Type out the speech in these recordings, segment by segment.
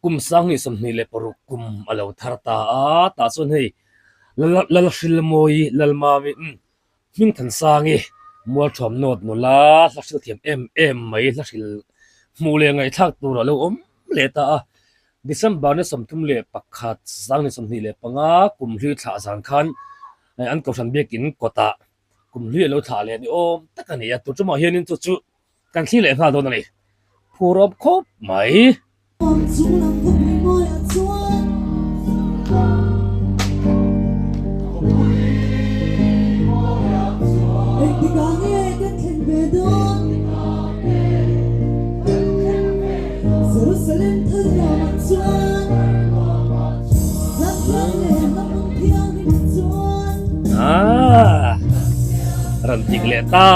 Kum 2026 kum a lo thar ta a, tah chuan hei Lalhrilmawi Lalmami Hmingthansangi Mualthuam Nawt nula hla hril thiam em em mai hla hril hmuh leh ngaihthlak tur a lo awm leh ta a. December ni 31 2025 kum hlui thlah zan khan an Kohhran biakin kawtah kum hlui a lo thlah leh ni awm tak a ni a, tur tumah hianin chu chu kan thlir leh nghal dawn a ni. Phur awm khawp mai. Aaa rawn tik leh ta.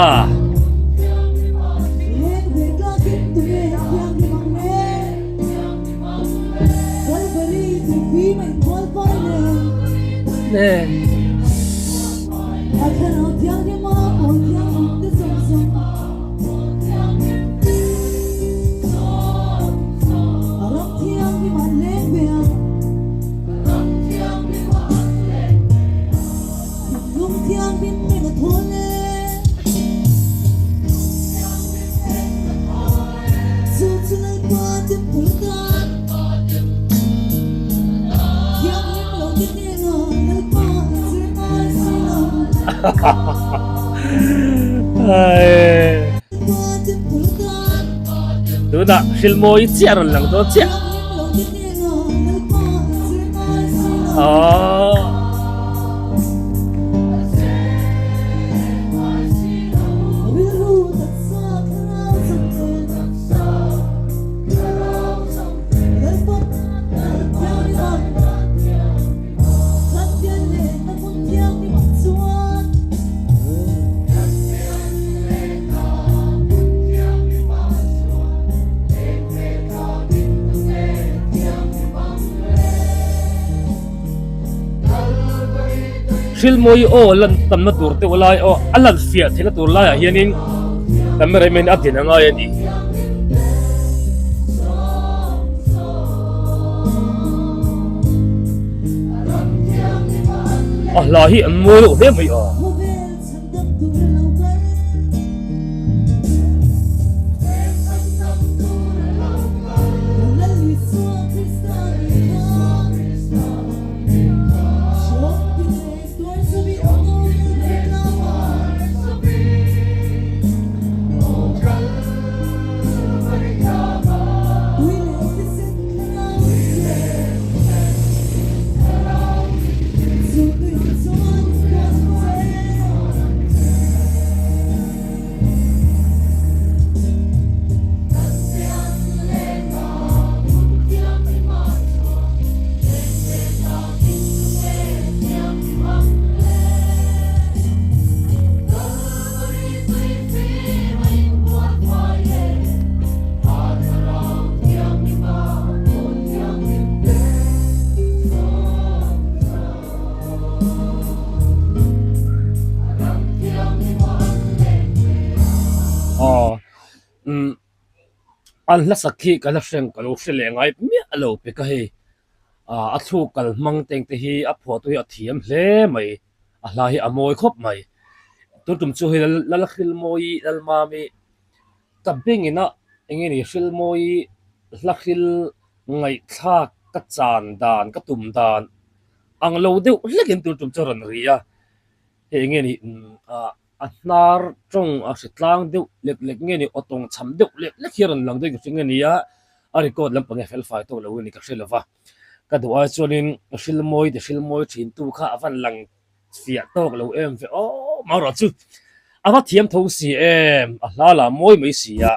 Tunah hrilmawi chiah a rawn lang dawn chiah. Aww. Thilmawi aw lan tamna tur deuh lai aw a lan fiah theihna tur laiah hianin cameraman a din a ngai a ni. A hla hi an mawi deuh hle mai a. Aw umm an hla sak hi ka la hreng ka lo hre leh ngai miah lo pek a hei ah a thluk kal hmang teng te hi a phuah tu hi a thiam hle mai a hla hi a mawi khawp mai tun tum chu hei Lalhrilmawi Lalmami ka bengin a eng nge ni Hrilmawi hla hril ngaihthlak ka chan dan ka tum dan ang lo deuh hlekin tun tum chu a rawn ri a hei eng nge ni ah a hnar tawng a hre tlang deuh lek lek nge ni aw tawng cham deuh lek lek hi a rawn lang dawn ka hring a ni a a record lampang hi a fel fai tawk lo a ni ka hre lova ka duh ai chuanin hrilmawi ti hrilmawi thin tu kha a van lang fiah tawk lo em ve aw marawh chu a va thiam tho si em a hla lah mawi mai si a.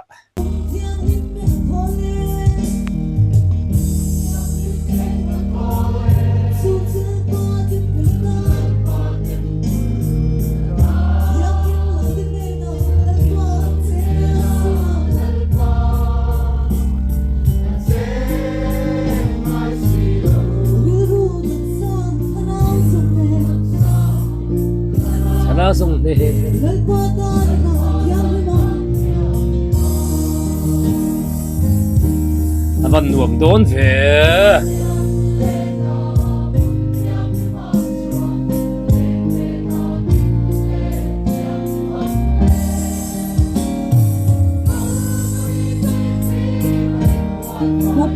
van nuam dawn ve.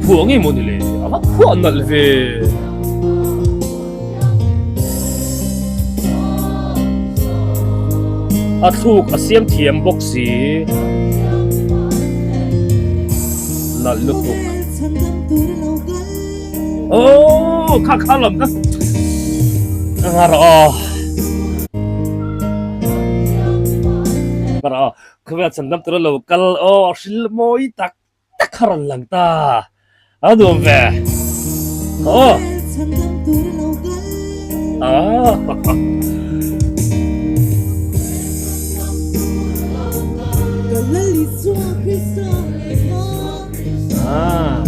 Phuah nge maw ni le? A va phuah nalh ve. A thluk a siam thiam bawk si. Nalh lutuk. Oh, kha kha lam ka. Ngar aw. Ngar aw. Khawvel chandam tura lo kal aw a hril mawi tak tak kha rawn lang ta. A nuam ve. Aw. Ah. Ah.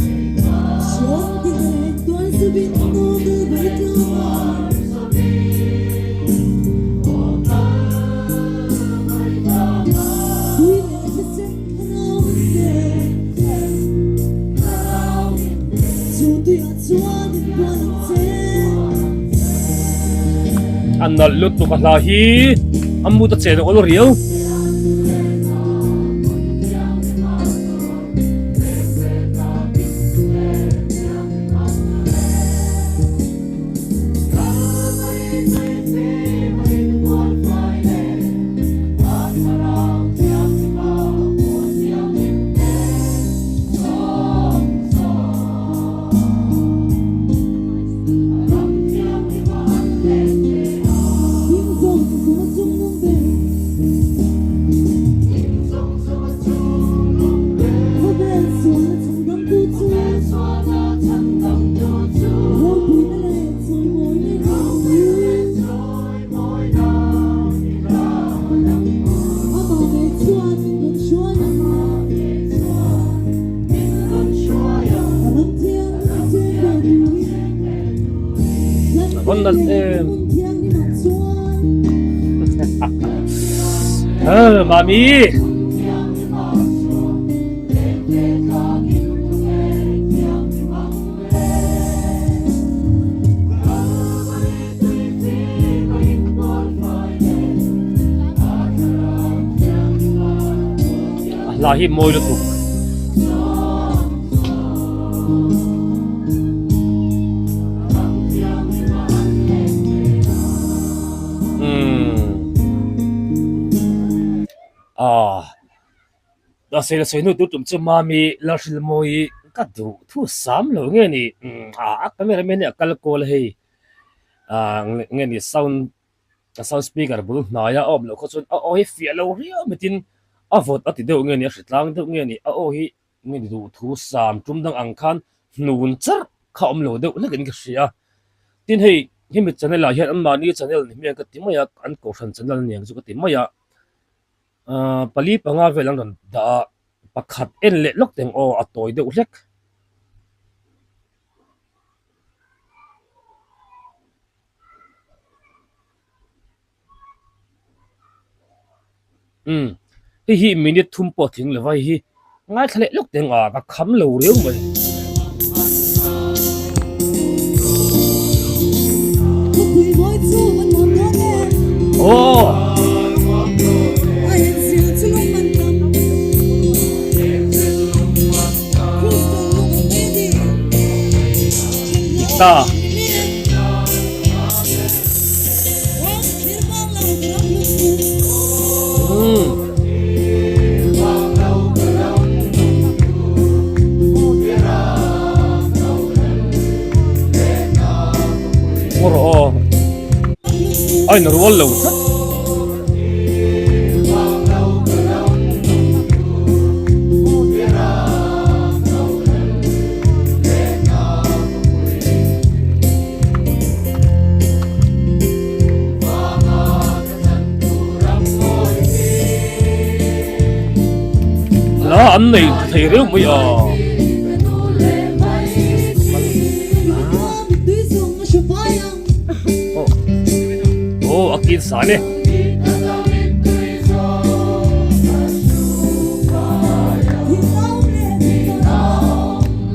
A nalh lutuk a hla hi a mut a chen awl riau. Vawn nalh em. Mami. A hla hi mawi lutuk. Umm. Ah. A sawi la sawi hnu tur tum chu Mami Lalhrilmawi ka duh thu sam lo nge ni a camera man hi a kal kawl a hei ah nge ni sound sound speaker bul hnaia a awm loh khaw chuan a aw hi fiah lo riau mai tin a vawt a ti deuh nge ni a hritlang deuh nge ni a aw hi nge ni duh thu sam tum dang ang khan hnun charh kha awm lo deuh hlek in ka hria tin hei hemi channel ah hian anmahni channel ni hmel ka ti mai a an kohhran channel aniang chu ka ti mai a. Ahh pali panga vel an rawn dah a pakhat en leh lawk teng aw a tawi deuh hlek. Umm hei hi minute thum pawh a tling lo va hei hi ngaithla leh lawk teng a ka kham lo riau mai. Aw. Ta. Umm. Ngaw rawh aw. A in rual lo tlat. La an nei thei reuh mai a. Aw a kin san e.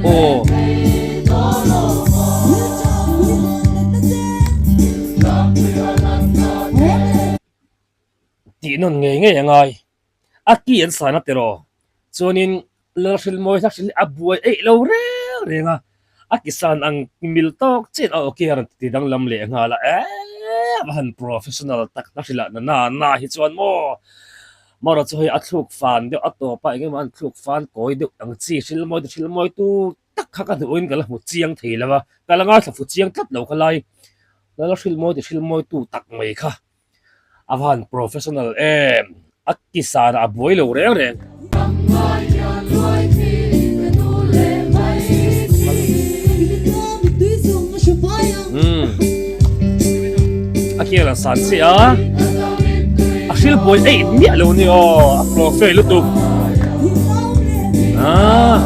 Aw. Tih nawn ngei ngei a ngai. A ki an san a tiraw? Chuanin Lalhrilmawi hla hrilh hi a buai eih lo reng reng a, a ki san ang mil tawk chiah in a awki a rawn ti danglam leh nghal a, eeh a va han professional tak hla hrilh ah na na na hi chuan maw marawh chu hei a thluk fan deuh a tawp a eng emaw an thluk fan kawi deuh ang chi hrilmawi te hrilmawi tur tak kha ka hnuh in ka la hmu chiang thei lo a, ka la ngaithla fu chiang tlat lo kha lai Lalhrilmawi ti hrilmawi tu tak mai kha. A va han professional em! A kisana a buai lo reng reng. Umm a kial an san chiah a, a hril buai eih miah lo ni aw, a profe lutuk. Aaa.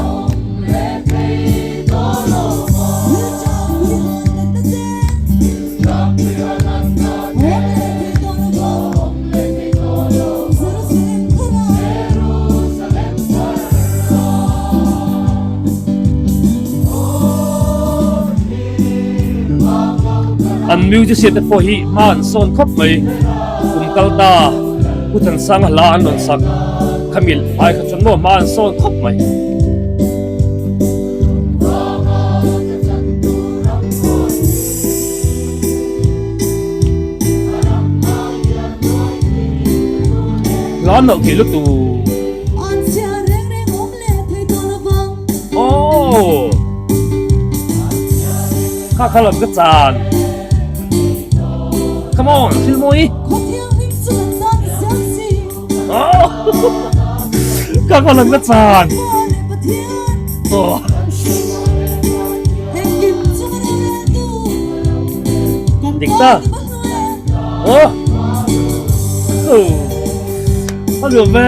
An musician te pawh hi hma an sawn khawp mai kum kal ta Pu Thansanga hla an rawn sak khamil ai kha chuan maw hma an sawn khawp mai. Hla nalh thei lutuk. Aww. Kha kha lam ka chan. Come on, thil mawi. Oh. Kha kha lam ka chan. Oh. Dik ta. Oh. Oh. A nuam ve.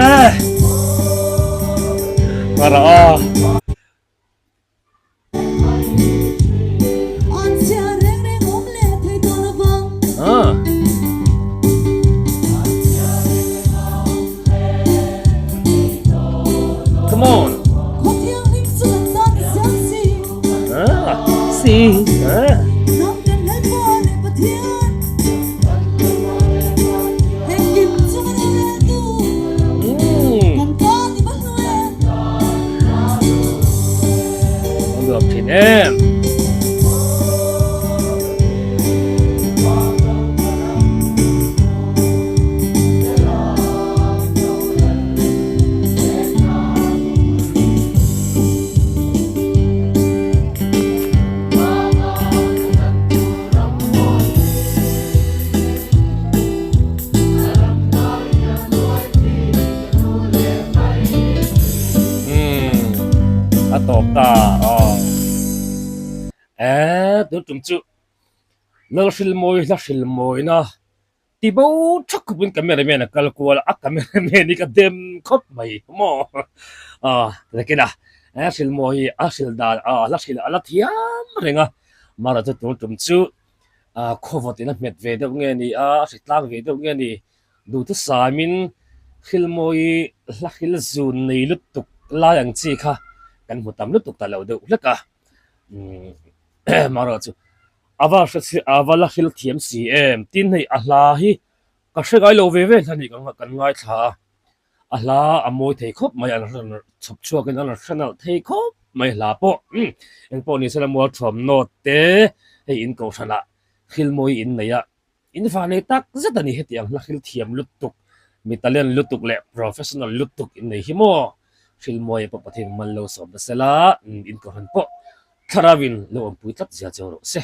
Ngara a. Ah. Come on. Ah, si. Ah. Mm. A nuam thin em. Umm a tawp ta aw. Eee tun tum chu Lalhrilmawi hla hrilmawina ti bo thak khawpin camera man a kal kual a, a camera man hi ka dem khawp mai maw aw takin a hrilmawi a hril dan a hla hril a la thiam reng a mara chu tun tum chu khawvawt in a hmet ve deuh nge ni a a hri tlang ve deuh nge ni duhthusam in hrilmawi hla hril zun nei lutuk lai ang chi kha kan hmu tam lutuk ta lo deuh hlek a umm mara chu. A va hre si a va la hril thiam si em? Tin hei a hla hi ka hre ngai lo ve ve hla nih kan ngaithla a, a hla a mawi thei khawp mai an rawn chhawp chhuakin an rawn hre nalh thei khawp mai hla pawh umm engpawh ni sela mualthuam note te hei in kohhranah hril mawi in nei a In vanei tak zet a ni hetiang hla hril thiam lutuk, mi talent lutuk leh professional lutuk in nei hi maw? Hril mawi pawh Pathian man lo sawm ta sela, in kohhran pawh thlarau in lo awmpui tlat zia cheu rawh se.